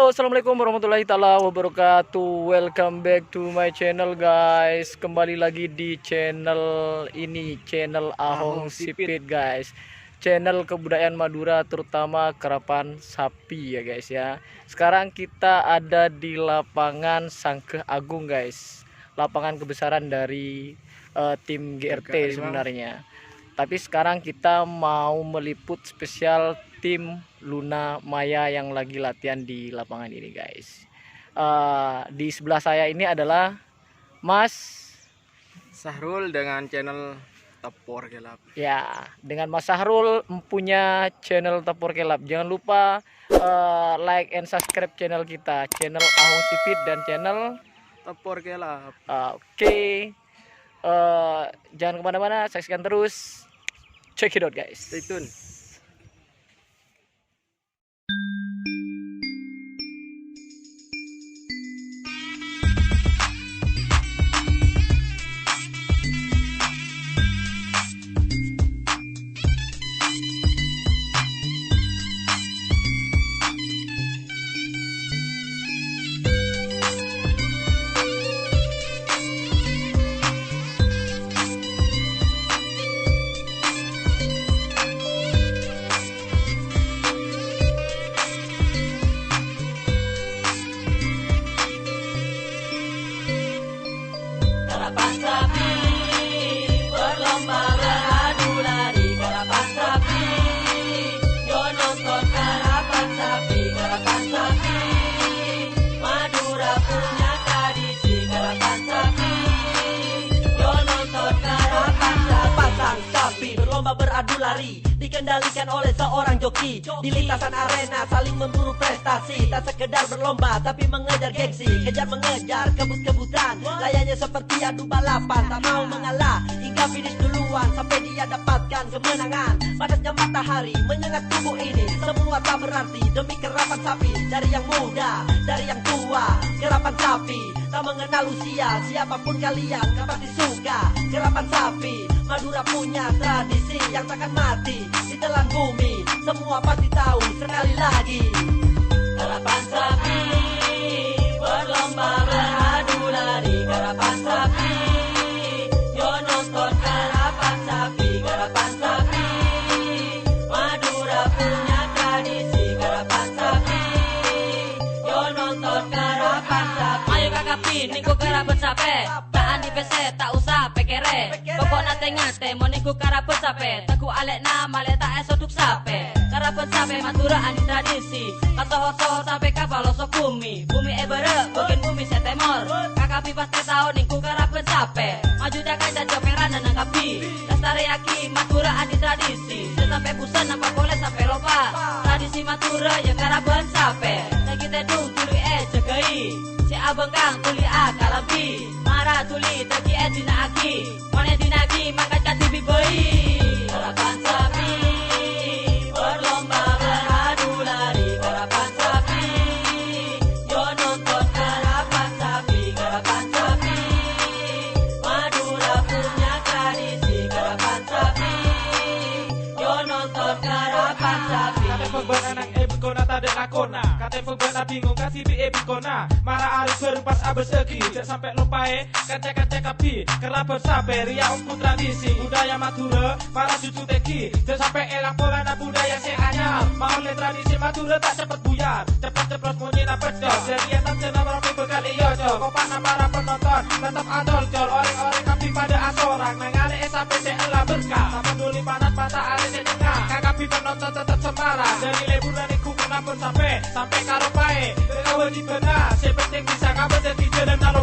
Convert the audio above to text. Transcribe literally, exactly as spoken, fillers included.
Assalamualaikum warahmatullahi taala wabarakatuh. Welcome back to my channel, guys. Kembali lagi di channel ini, channel Ahong Ahong Sipit. Sipit, guys. Channel kebudayaan Madura, terutama karapan sapi, ya, guys, ya. Sekarang kita ada di lapangan Sangga Agung, guys. Lapangan kebesaran dari, eh, tim G R T G R T Kalimalang sebenarnya. Tapi sekarang kita mau meliput spesial tim Luna Maya yang lagi latihan di lapangan ini, guys. Eh, di sebelah saya ini adalah Mas Sahrul dengan channel Tepor Gelap. Ya, dengan Mas Sahrul punya channel Tepor Kelap. Jangan lupa, eh, like and subscribe channel kita, channel Ahong Sipit dan channel Tepor Kelap. Oke. Eh, jangan kemana-mana, saksikan terus. Check it out, guys. Stay tune. Karapan sapi berlomba beradu lari, karapan sapi, yo nonton karapan sapi, karapan sapi, Madura punya tradisi, karapan sapi, yo nonton karapan sapi. Pasang sapi berlomba beradu lari, dikendalikan oleh seorang joki. Di lintasan arena saling memburu prestasi. Tak sekedar berlomba tapi mengejar gengsi. Kejar mengejar, kebut-kebutan. Layaknya seperti adu balapan. Tak mau mengalah hingga finish duluan. Sampai dia dapatkan kemenangan. Panasnya matahari menyengat tubuh ini. Semua tak berarti demi karapan sapi. Dari yang muda, dari yang tua, karapan sapi tak mengenal usia. Siapapun kalian, pasti suka karapan sapi. Madura punya tradisi yang takkan mati. Ditelan bumi, semua pasti tahu. Sekali lagi, karapan sapi berlomba beradu lari. Karapan sapi, yo nonton karapan sapi. Karapan sapi, Madura punya tradisi. Karapan sapi, yo nonton karapan sapi. Ayo kakapi, nengko karapan sapi. Tak andi pese, tak usah pekere. Pokokna tengate, mon iku karapan sape. Teku alekna, male tak esoduk sape. Karapan sape Madura andi tradisi. Ka sohor-sohor sampe ka palosok bumi. Bumi ebere, bagian bumi se temor. Kakapi pasti tao ningku karapan sape. Maju jaka jajo perana nang kapi. Lestareyagi Madura andi tradisi. Se sampe busen apa boleh sampe lopa. Tradisi Madura ya karapan sape. Lagi tedung dulu e jagai. Se abengkang tuli akalambi. Mara tuli dagi edina'agi, mon edina'agi maka cadi bi bai. Karapan sapi, berlomba beradu lari. Karapan sapi, yo nonton karapan sapi. Karapan sapi, Madura punya tradisi. Karapan sapi, yo nonton karapan sapi. Kate pembana nang e bengkona tadek lakona. Kate pembana bingung kasi bi e bengkona. Mara arus baru pas abes agi, jek sampe lopae. Kece-kece kapi, kerabat sape, riya ongku tradisi budaya Madura, para cucu tegi, jek sampe elang polana budaya se anyar. Maolle tradisi Madura tak cepet buyar, cepet ceplos monyena pecel. Jadiya tak jenam romi bekal iyo col, kopana para penonton tetep acol-col. Oreng-oreng kapi pada asorang, nangale e sape se ela berkah. Sama duli panas mata are se tengah, kakapi penonton tetep semarang. Dari leburan iku kenapa sape, sampe karo pae, kewajibanna, se penting bisa kabeh dadi jalan karo